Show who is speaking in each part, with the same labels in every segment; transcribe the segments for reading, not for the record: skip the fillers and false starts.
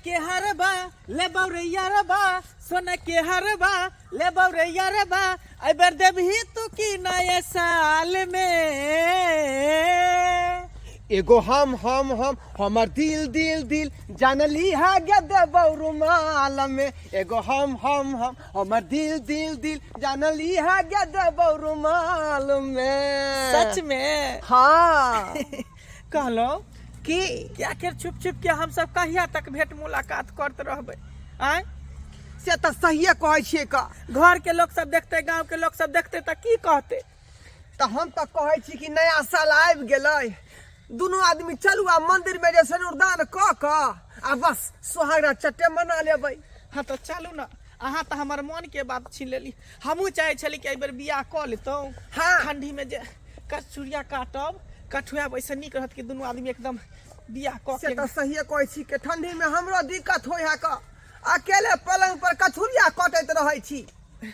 Speaker 1: के हरबा ले बौरैया रबा, सोना के हरबा ले बौरैया रबा, एहि देबही तू की नया साल में।
Speaker 2: एगो हम हमर दिल दिल दिल जानली है गे देबौ रुमाल में। एगो हम हमर दिल दिल दिल जानली है गे देबौ रुमाल में।
Speaker 1: सच में?
Speaker 2: हाँ।
Speaker 1: कहलो
Speaker 2: की
Speaker 1: कि आखिर छुप छुप के हम सब कहिया तक भेंट मुलाकात करते रहबै? आँय,
Speaker 2: से तऽ सहिए कहै छियै का।
Speaker 1: घर के लोग सब देखते, गांव के लोग सब देखते तऽ की कहते?
Speaker 2: तऽ हम तऽ कहै छी कि नया साल आबि गेलै, दुनू आदमी चलू आ मंदिर में जे सिनुरदान कऽ कऽ आ बस सोहागरा चट्टे मना लेबै।
Speaker 1: हाँ तऽ चलू ने, अहाँ तऽ हमर मन के बात छीन लेली। हमहूँ चाहै छली कि एहिबेर बियाह कऽ लेतहुँ।
Speaker 2: हाँ।
Speaker 1: ठंडी में जे कचुरिया काटब कठुआब, ओहिसँ नीक रहत कि दुनू आदमी एकदम बियाह कऽ
Speaker 2: से
Speaker 1: के।
Speaker 2: तऽ सहिए कहै छी कि ठंडी में हमरो दिक्कत होइ है कऽ, अकेले पलंग पर कछुरिया कटैत रहै छी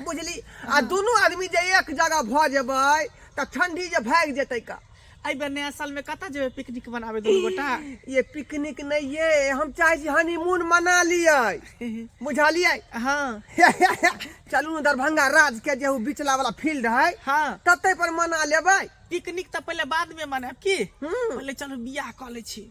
Speaker 2: बुझली। आ दुनू आदमी जे एक जगह भऽ जेबै तऽ ठंडी जे भागि जेतै का।
Speaker 1: एहिबेर नया साल में कतऽ जेबै पिकनिक मनाबे दुनू गोटा?
Speaker 2: ये पिकनिक नहीं ये, हम चाहे छी हनीमून मना लियै, बुझलियै?
Speaker 1: हाँ।
Speaker 2: चलू ने दरभंगा राज के जे उ बिचला वाला फील्ड है,
Speaker 1: हाँ,
Speaker 2: तते पर मना लेबै।
Speaker 1: पिकनिक तऽ पहिले बाद में मनायब की, पहिले चलू बियाह कऽ लै छी।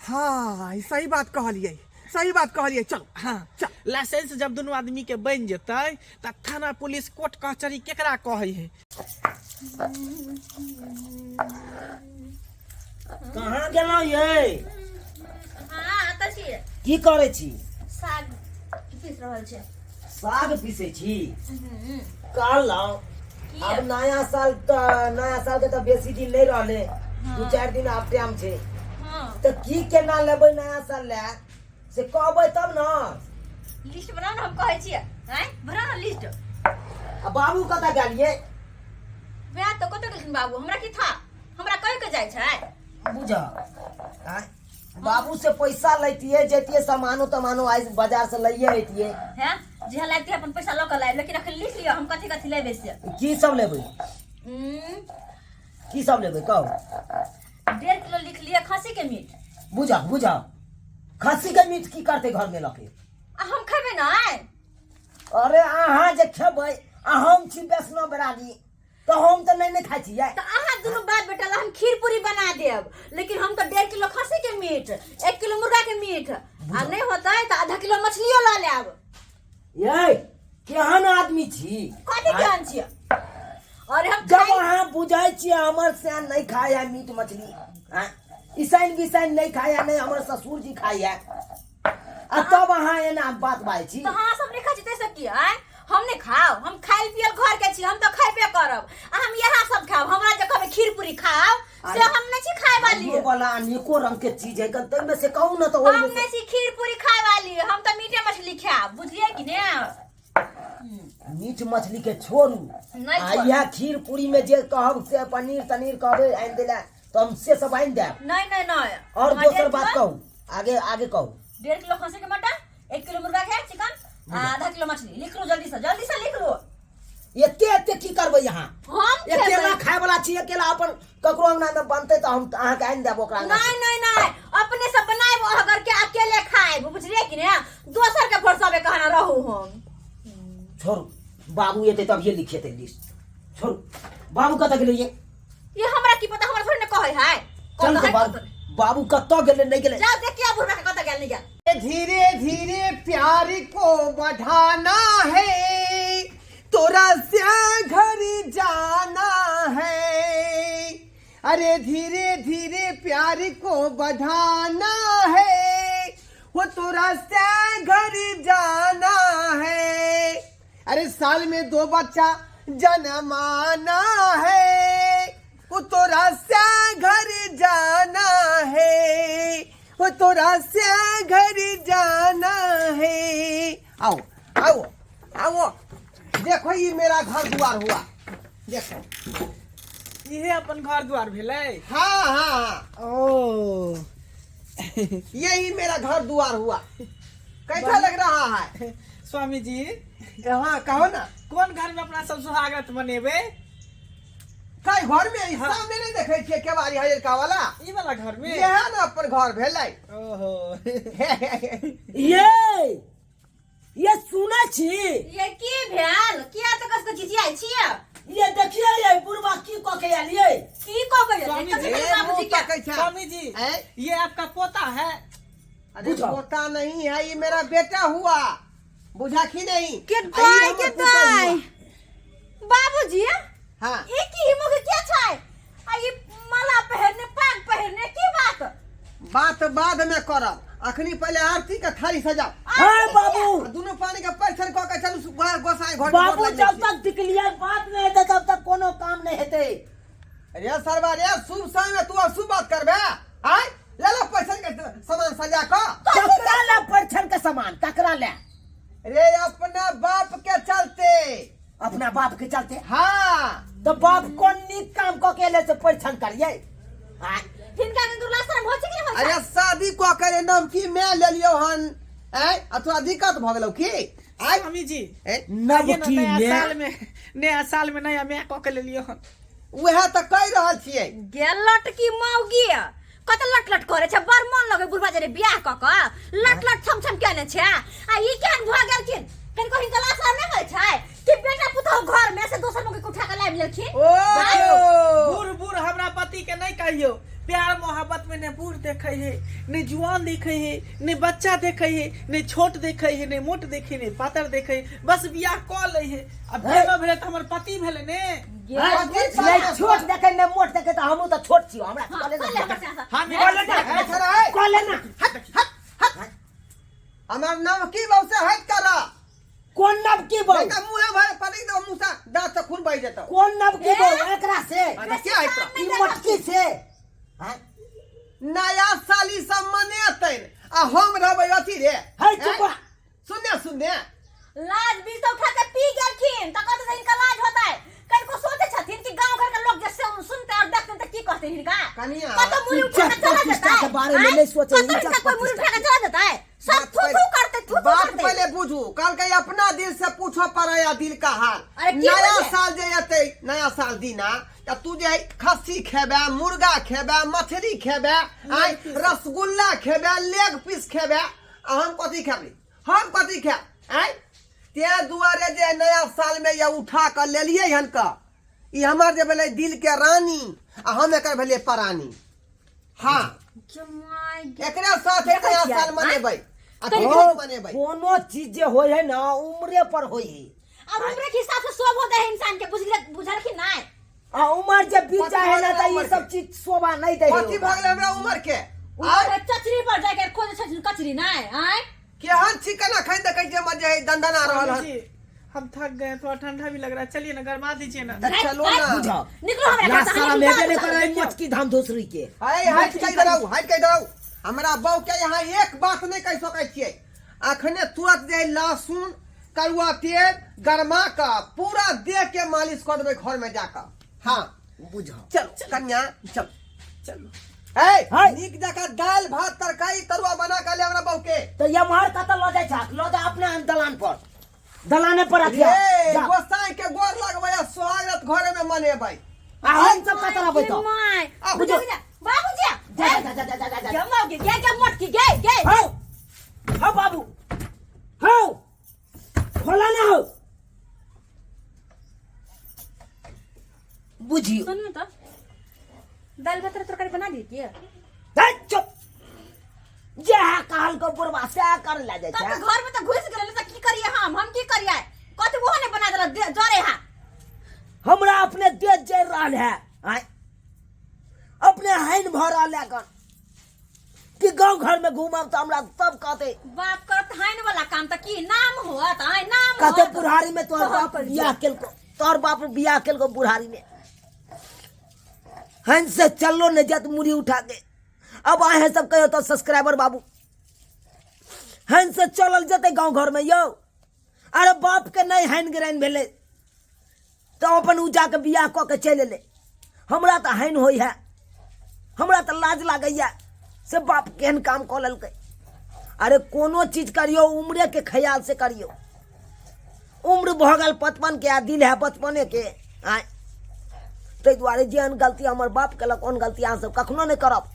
Speaker 2: हाँ, ई सही बात कहलियै, सही बात कहलियै, चलू।
Speaker 1: हाँ
Speaker 2: चल।
Speaker 1: लाइसेंस जब दुनू आदमी के बनि जेतै तऽ थाना पुलिस कोर्ट कचहरी केकरा कहै है?
Speaker 3: कहाँ गेलहुँ ये?
Speaker 4: हाँ, एतऽ छियै।
Speaker 3: की करै छी?
Speaker 4: साग पीस रहल छै।
Speaker 3: साग पीसै छी? कहलहुँ
Speaker 4: की?
Speaker 3: आब नया साल तऽ, नया साल के तऽ बेसी दिन नहि रहलै, 2-4 दिन आब टाइम छै।
Speaker 4: हाँ।
Speaker 3: तऽ की केना लेबै नया साल लए से कहबै तब ने।
Speaker 4: लिस्ट बनाउ ने, हम कहै छियै। आँय, बनाउ ने लिस्ट।
Speaker 3: आ बाबू कतऽ गेलियै?
Speaker 4: वएह तऽ, कतऽ गेलखिन बाबू? हमरा की था, हमरा कहि के जाइ छै?
Speaker 3: बुझ आँय, बाबू से पैसा लैतियै, जैतियै सामानो तमानो आइ बाजार से लैये अइतियै।
Speaker 4: हैं, जेहा लागतै अपन पैसा लऽ कऽ लाइब, लेकिन अखन लिख लिअ हम कथी कथी लेबै से।
Speaker 3: की सब लेबै? की सब लेबै कहू।
Speaker 4: 1.5 किलो लिख लिअ खस्सी के मीट।
Speaker 3: बुझा बुझा, खस्सी के मीट की करतै घर में लके?
Speaker 4: आ हम खेबै नै।
Speaker 3: अरे अहाँ जे खेबै, आ हम छी वैष्णव बरागी, तऽ हम तऽ नहि ने खाइ छियै।
Speaker 4: तऽ अहाँ दुनू बाप बेटा ला हम खीर पूरी बना देब, लेकिन हम तऽ 1.5 किलो खस्सी के मीट, 1 किलो मुर्गा के मीट, आ नहि होतै तऽ आधा किलो मछलियो लऽ लेब।
Speaker 3: ये केहन आदमी छी?
Speaker 4: कथी केहन छियै? अरे हम
Speaker 3: जब
Speaker 4: खाइ-
Speaker 3: अहाँ बुझै छियै हमर सैन नहि खाइ है मीट मछली, आँय? ईसाइन बिसाइन नहि खाइ है, नहि हमर ससुर जी खाइ है, आ तब अहाँ एना बात बाजै छी।
Speaker 4: तऽ अहाँ सब नहि खाइ छी ताहिसँ की? आँय, हम नहि खाउ? हम खायल पियल घर के छी, हम तऽ खयबे करब, आ हम इएह सब खायब। हमरा जे कहबै खीर पूरी खाउ से
Speaker 3: अरे,
Speaker 4: हम नहि छी खाय वाली।
Speaker 3: खाइयो वाला अनेको रंग के चीज है, ताहिमे से कहू ने तऽ ओहिमे
Speaker 4: हम
Speaker 3: से
Speaker 4: नहि छी खीर पूरी खाय वाली, हम तऽ मीटे मछली खायब, बुझलियै कि ने?
Speaker 3: मीट मछली के छोड़ू
Speaker 4: नहि
Speaker 3: आ
Speaker 4: छोड़ब।
Speaker 3: इएह खीर पूरी में जे कहब से पनीर तनीर कहबै आनि देला तऽ हम से सब आनि देब।
Speaker 4: नहीं नहीं नहीं।
Speaker 3: और
Speaker 4: हमरा
Speaker 3: दोसर
Speaker 4: 1.5
Speaker 3: बात
Speaker 4: किलो-
Speaker 3: कहू, आगे आगे कहू।
Speaker 4: 1.5 किलो खस्सी के मटन, 1 किलो मुर्गा के चिकन, आ आधा किलो मछली। लिख लो जल्दी से, जल्दी से लिख लो।
Speaker 3: एते एते की करबै यहाँ?
Speaker 4: हम
Speaker 3: अकेला
Speaker 4: खेबै।
Speaker 3: खाय वाला छी, अकेला अपन ककरो अंगना में बनतै तऽ हम अहाँके आनि देब ओकरा अंगना से।
Speaker 4: नहीं नहीं नहीं, अपने से बनाएब अगर के अकेले खाएब, बुझलिए कि ने? दोसर के भरोसा कहना रहू हम।
Speaker 3: छोड़ू, बाबू एतै तभिए लिखेतै लिस्ट। छोड़ू, बाबू कतऽ गेलै ये?
Speaker 4: ये हमरा की पता, हमरा थोड़ी ने कहै है।
Speaker 3: चल
Speaker 4: कतऽ
Speaker 3: तऽ
Speaker 4: है,
Speaker 3: बाबू,
Speaker 4: कतऽ नहि।
Speaker 3: बाबू कतऽ गेलै नहि गेलै?
Speaker 4: जाओ देखिए आबू हमरा के कतऽ गेल नहि गेल।
Speaker 2: धीरे धीरे प्यार को बढ़ाना है, तोरा से घर जाना है। अरे धीरे धीरे प्यार को बढ़ाना है, वो तोरा से घर जाना है। अरे साल में 2 बच्चा जन्माना है, वो तोरा से घर जाना है, वो तोरा से घर जाना है। आओ आओ आओ, देखो ये मेरा घर द्वार हुआ, देखो।
Speaker 1: इहे अपन घर द्वार भेलै?
Speaker 2: हाँ हाँ हाँ।
Speaker 1: ओ
Speaker 2: यही मेरा घर द्वार हुआ। कैसा लग रहा है
Speaker 1: स्वामी जी?
Speaker 2: हाँ कहो ना।
Speaker 1: कोन घर में अपना सब सुहागत मनेबै?
Speaker 2: कई घर में? ई
Speaker 1: हाँ।
Speaker 2: सामने नहीं देखे छियै केवाड़ी हरियरका वाला?
Speaker 1: ई वाला घर में?
Speaker 2: ये है ना अपन घर भेलै।
Speaker 1: ओहो।
Speaker 3: ये
Speaker 2: पोता नहीं है, ये मेरा बेटा हुआ, बुझा की नहीं?
Speaker 4: के
Speaker 2: आ, ई
Speaker 4: दाय
Speaker 2: हमर
Speaker 4: के
Speaker 2: पुतहु
Speaker 4: दाय
Speaker 2: हुआ।
Speaker 4: बाबूजी।
Speaker 2: हाँ।
Speaker 4: ई की मुख के छै आ ई माला पहिरने, पाग पहिरने, की बात?
Speaker 2: बात बाद में करब, अखनी पहले आरती के थाली सजाओ।
Speaker 3: हाँ बाबू।
Speaker 2: आ दुनू पानी के परिछन कऽ के चलू गोसाई घर।
Speaker 3: बाबू, जब तक दिकलिया बात नहीं हेतै तब तक कोनो काम नहीं हेतै।
Speaker 2: रे सरवा रे, शुभ समय में तू अशुभ बात करबे? आय ले लो पैसा के सामान सजा क।
Speaker 3: ककरा ले परिछन के सामान, ककरा ले?
Speaker 2: रे अपना बाप के चलते।
Speaker 3: अपना बाप के चलते?
Speaker 2: हाँ।
Speaker 3: तो बाप कोन नीक काम क के एले से परिछन करिए? आय।
Speaker 4: हिनका के दुर्ला शर्म होइ छै कि नहि होइ छै?
Speaker 2: अरे शादी क के नमकी मैं ले लियो हन, आय आ तोरा दिक्कत भ गेलौ की? आय
Speaker 1: स्वामी जी।
Speaker 2: ए,
Speaker 1: आइए ना।
Speaker 3: नवकी
Speaker 1: नया
Speaker 3: में
Speaker 1: साल में, नया साल में नया मैं कऽ के लेलियो हन।
Speaker 2: उएह तऽ कहि रहल छियै।
Speaker 4: गे लटकी मौगी, कत लट लट करे छै, बड़ मन लगे बुढ़वा जरे बियाह क क लट लट छम छम केने छै। आ ई केहन भऽ गेलखिन? कनिको हिनका लाज नहि होइ छै कि बेटा पुतहु घर में से दोसर मौगी के उठा के लाबि लेलखिन?
Speaker 2: ओ
Speaker 1: बूढ़ बूढ़ हमरा पति के नहीं कहियो। प्यार मोहब्बत में ने बूढ़ देखे है, ने जुआन देखे है, ने बच्चा देखे है, ने छोट देखे है, ने मोट देखे, ने पातर देखे है। बस बियाह कऽ ले है आ भेलो भेले तऽ हमर पति भेले ने।
Speaker 3: नहीं छोट देखे नहीं मोट देखे, तो हमहूँ तो छोट छियो, हमरा
Speaker 4: हाँ,
Speaker 3: कॉलेज
Speaker 4: कऽ ले हमर से।
Speaker 1: हम
Speaker 2: ए, छोरा, ए,
Speaker 3: कॉलेज ना।
Speaker 2: हट हट हट, हमर नाम की बहू से हट कर।
Speaker 3: कोन नब की बहू?
Speaker 2: बेटा मुँहे भर पटक दो, मुँह से दांत से खून बहि जेतौ।
Speaker 3: कोन नब की बहू? एकरा से?
Speaker 2: अच्छा, क्या है तोरा?
Speaker 3: ई मोटकी से? हाँ?
Speaker 2: नया साली सब मनेतनि आ हम रहबै अथी रे।
Speaker 3: है चुप।
Speaker 2: सुनने सुनने।
Speaker 4: लाज बीज तो उठा के पी गेलखिन त कहते हिनका लाज होतै? कनिको सोचै छथिन कि गांव घर के लोग जे सुनते और देखते त की कहते हिनका?
Speaker 2: कनिया,
Speaker 4: कतौ मुड़ी उठा के
Speaker 3: इज्जत
Speaker 4: चला
Speaker 3: प्रतिष्ठा
Speaker 4: जेतै
Speaker 3: के बारे में नहीं सोचे,
Speaker 4: कतौ
Speaker 3: इज्जत
Speaker 4: हिनका कोई मुड़ी
Speaker 3: प्रतिष्ठा
Speaker 4: उठा के चला जेतै? सब
Speaker 2: बात
Speaker 4: थू थू करते, थू थू
Speaker 2: बात
Speaker 4: करते।
Speaker 2: पहले बुझू, कल के अपना दिल से पूछो पराया दिल का हाल।
Speaker 4: अरे की
Speaker 2: नया
Speaker 4: बुझे?
Speaker 2: साल जे एतै, नया साल दिना त तू जे खस्सी खेबे, मुर्गा खेबे, मछली खेबे, आय रसगुल्ला खेबे, लेग पीस खेबे, आ हम कथी खेबै? हम कथी खायब? आय ते दुआरे जे नया साल में ये उठा के लेलियै हन क, ई हमर जे भेलै दिल के रानी आ हम एकर भेलियै परानी। हाँ, एकरे साथ
Speaker 4: देखै
Speaker 2: नया
Speaker 4: छियै,
Speaker 2: साल मनेबै आ
Speaker 4: कनि
Speaker 2: खूब मनेबै।
Speaker 3: कोनो चीज जे होइ है ना, उम्रे पर होइ है।
Speaker 4: अब उम्र के हिसाब से शोभ होता है इंसान के, बुझल बुझलखिन नहीं?
Speaker 3: आ उम्र जब बीत
Speaker 2: कथी
Speaker 3: जाए है ना
Speaker 2: भऽ
Speaker 3: तऽ
Speaker 2: गेलै
Speaker 3: ई
Speaker 2: उम्र
Speaker 3: सब
Speaker 2: के?
Speaker 3: चीज शोभा नहीं दै है।
Speaker 2: कथी भऽ गेलै हमरा उम्र के?
Speaker 4: उम्र चचरी पर जाके खोजे छथिन कचरी नहीं आय।
Speaker 2: केहन चिकन अखन देखै छियै हमर जे दंदना रहल हन।
Speaker 1: जी, हम थक गए, थोड़ा ठंडा भी लग रहा है, चलिए ना, गरमा दीजिए ना।
Speaker 2: तऽ चलो ना।
Speaker 3: बुझाओ।
Speaker 4: निकलो हमरा घर
Speaker 3: लास्ट
Speaker 4: से,
Speaker 3: साला
Speaker 4: हम
Speaker 3: लेबे
Speaker 4: निकलो।
Speaker 3: नहीं करे मोटकी धाम धोसरी के।
Speaker 2: है हट के इधर आउ, हट के इधर आउ। हमरा बहू के यहाँ एक बात नहीं कहि सकै छियै। अखने तुरंत जे लहसुन करुआ तेल गरमा का पूरा देह के मालिश कर देबै घर में जाकर। हाँ।
Speaker 3: बुझाओ।
Speaker 2: चलो कन्या, चलो।
Speaker 1: चलो।
Speaker 2: ए
Speaker 3: है।
Speaker 2: नीक जकाँ दालि भात तरकारी तरुआ बना के ले हमरा बहू के।
Speaker 3: तो यमहर कतऽ लऽ जाइ छहक? लऽ जा अपना दलान पर, दलाने पर रखिया।
Speaker 2: रे
Speaker 3: जा।
Speaker 2: गोसाई के गोर लगबै आ सोहागरत घरे में मनेबै।
Speaker 3: आ हम सब कतऽ रहबै तऽ?
Speaker 4: My.
Speaker 2: आ,
Speaker 4: बुझो बाबूजी।
Speaker 3: जा जा जा जा जा जा जा।
Speaker 4: गे मौगी गे, गे मोटकी गे गे।
Speaker 3: हौ हौ बाबू हौ, खोला ना हौ, बुझियो।
Speaker 4: सुनू तो, दाल भात तरकारी बना दी की?
Speaker 3: धत्, चुप। जे है कहल को बुढ़वा से कर ले जाइ
Speaker 4: तब
Speaker 3: छै।
Speaker 4: तो घर में तो घुस गेल त की करिए हम? हम की करिए? कथि ओहो ने बना देलक जरे हा।
Speaker 3: हमरा अपने देह जरि रहल है, आँय? अपने हानि भऽ रहल है कन कि गाँव घर में घूमब तऽ हमरा सब कहते।
Speaker 4: बाप करत हाइन वाला काम त की नाम होत? आय नाम
Speaker 3: कहते
Speaker 4: होत?
Speaker 3: बुढ़ारी में तोहर
Speaker 4: तोहर
Speaker 3: बाप
Speaker 4: पर
Speaker 3: बियाह केलको, तोहर बाप बियाह केलको बुढ़ारी में। हन से चलो नहीं जात मुड़ी उठा के। अब आए हैं सब कहो तो सब्सक्राइबर बाबू, हन से चलल जते गांव घर में यो। अरे बाप के नहीं हन ग्रहण भेले तो अपन उ जाके बियाह कऽ के चलि एलै। हमरा तऽ हानि होइ है, हमरा तऽ लाज लागैया से बाप केहन काम कऽ लेलकै। अरे कोनो चीज करियौ उम्रे के ख्याल से करियौ। उम्र भऽ गेल 55 के आ दिल है बचपने के। आँय, ताहि दुआरे जेहन गलती हमर बाप केलक ओहन गलती अहाँ सब कखनो नहि करब।